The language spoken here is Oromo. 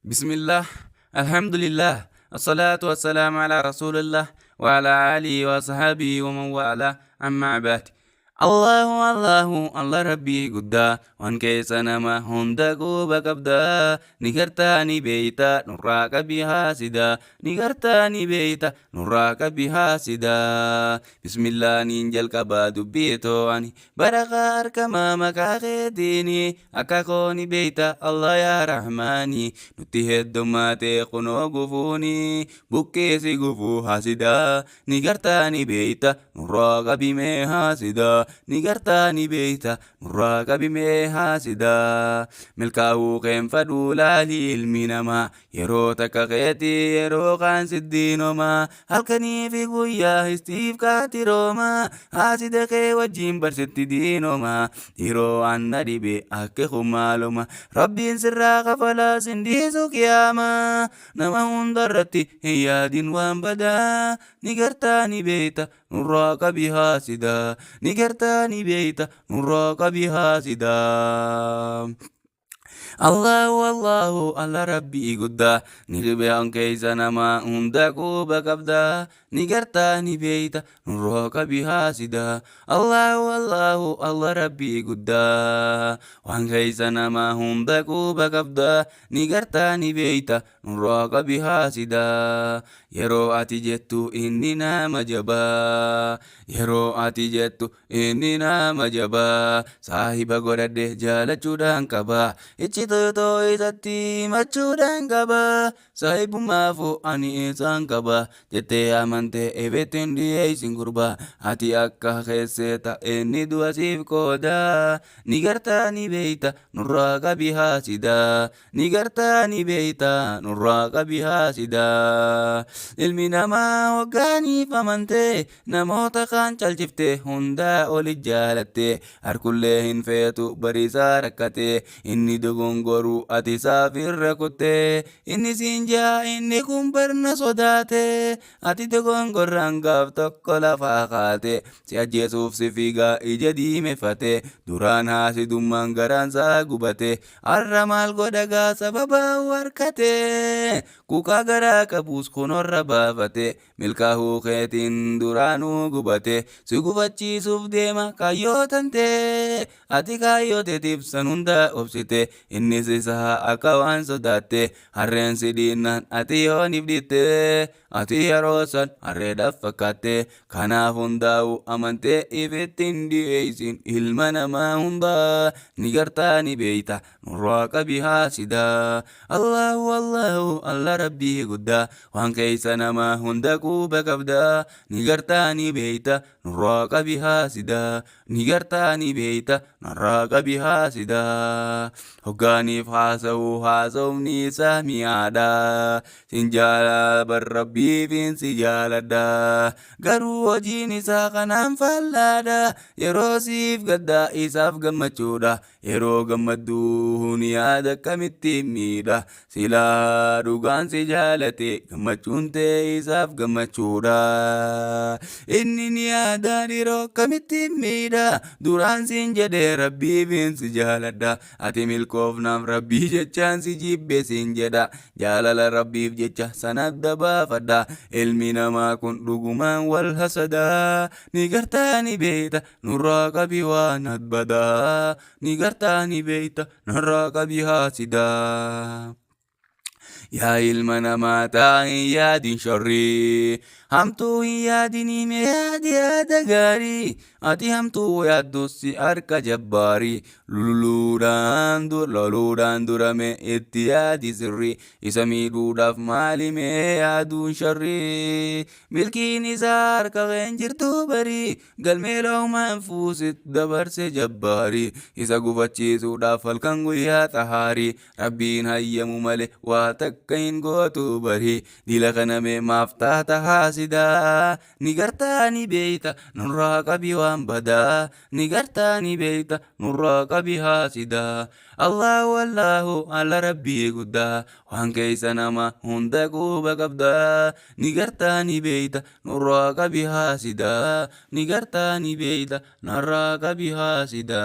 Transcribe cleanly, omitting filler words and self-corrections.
Bismillah, Alhamdulillah, Assalatu wassalamu ala Rasulillah wa ala alihi wa sahbihi wa man wala, amma ba'd. Allahu Allahu Allah Rabbii guddaa waan keessa nama hunda quba qabdaa ni gartaa ni beeyta nurraa qabi haasidaa ni gartaa ni beeyta nurraa qabi haasidaa. Bismillah niin jalqabaa dubbii too ani barakaa harkamaa maqaa keetiini akka koo ni beeyta Allah yaa Rahmaani nutti heddummaatee kunoo gufuuni buqqeesi gufuu haasidaa ni gartaa ni beeyta nurraa qabi mee haasidaa ni gartaa ni beeyta nurraa qabi mee haasidaa. Milkaa'uu keen fadhuu laalii ilmi namaa yeroo takka keetii yeroo kaan siddiinomaa halkanii fi guyyaa histiif kaatiroomaa haasida kee wajjin barsitti diinomaa yeroo anna dhibe akka kumaaluma rabbiin sirraa kafalaa sindiisu qiyaamaa nama hundarratti hin yaadin waan badaa ni gartaa ni beeyta nurraa qabi haasidaa ni gartaa ni beeyta nurraa qabi haasidaa. Allahu Allahu Allah Rabbii guddaa ni dhibeen keessa nama hunda quba qabdaa ni gartaa ni beeyta nurraa qabi haasidaa. Allahu Allahu Allah Rabbii guddaa waan keessa nama hunda quba qabdaa ni gartaa ni beeyta nurraa qabi haasidaa. Yeroo ati jettu inni nama jabaa yeroo ati jettu inni nama jabaa saahiba godhadhe jaalachuudhaan qaba iccitoo isatti himachuudhaan qaba saahibummaafuu ani isaan qaba jettee amantee ifittiin dhiyeessin gurbaa ati akka keessee ta'e inni du'a siif qooda ni gartaa ni beeyta nurraa qabi haasidaa ni gartaa ni beeyta nurraa qabi haasidaa. Ilmi namaa hoggaaniif amantee namoota kaan calchiftee hundaa oli jaalattee harkullee hin feetu bariisaa rakkatee inni dogongoruu ati saafirra kuttee inni siin jaa inni kun barna sodaatee ati dogongorraan gaaf tokko lafaa kaatee si ajjeesuuf si fiigaa ija diimeffatee duraan haasidummaan garaansaa gubatee har'a maal godhagaa sababa harkatee kukaa garaa qabuus kunorra baafatee milkaa'uu keetiin duraanuu gubatee si gufachiisuuf deema kaayyoo tantee ati kaayyoo teetiif san hunda obsite innis isaa akka waan sodaatte harreen si dhiinnaan ati yooniif dhiitte ati yeroo san harreedhaaf fakkaatte kanaaf hundaa'u amantee ifittiin dhiyeessin ilma namaa hundaa ni gartaa ni beeyta nurraa qabi haasidaa. Allahu Allahu Allah Rabbii guddaa waan keessa namaa hunda quba qabdaa ni gartaa ni beeyta nurraa qabi haasidaa ni gartaa ni beeyta nurraa qabi haasidaa. Hoggaaniif haasa'u haasa'umni isaa mi'aadha sin jaalala bar rabbiifin si jaaladha garuu hojiin isaa kanaan fallaadha yeroo siif gaddaa isaaf gammachuudha yeroo gammadduu ni yaada akkamitti miidha silaa dhugaan si jaalate gammachuun ta'e isaaf gammachuudha inni ni yaada yeroo akkamitti miidha duraan siin jedhee rabbiifin si jaaladha ati milkoofnaaf rabbii jechaan si jibbe siin jedha jaalala rabbiif jecha sanadda baafadha ilmi namaa kun dhugumaan wal hasadaa ni gartaa ni beeyta nurraa qabi waan adbadaa ni gartaa ni beeyta nurraa qabi haasidaa. Yaa ilma namaa taa hin yaadin sharrii hamtuu hin yaadinii mee yaadi yaada gaarii ati hamtuu yaaddus si harka jabbaarii loluudhaan loluudhaan durame itti yaadi sirrii isa miidhuudhaaf maali mee yaaduun sharrii milkiin isaa harka keen jirtu barii galmee loomaan fuusit dabarse jabbaarii isa gufachiisuudhaaf halkan guyyaa xahaarii rabbiin hayyamu malee waa takka hin gootu barii dila kana mee maaf taata haasidaa ni gartaa ni beeyta nurraa qabi waan badaa ni gartaa ni beeyta nurraa qabi haasidaa. Allahu Allahu Allah Rabbii guddaa waan keessa nama hunda quba qabdaa ni gartaa ni beeyta nurraa qabi haasidaa ni gartaa ni beeyta narraa qabi haasidaa.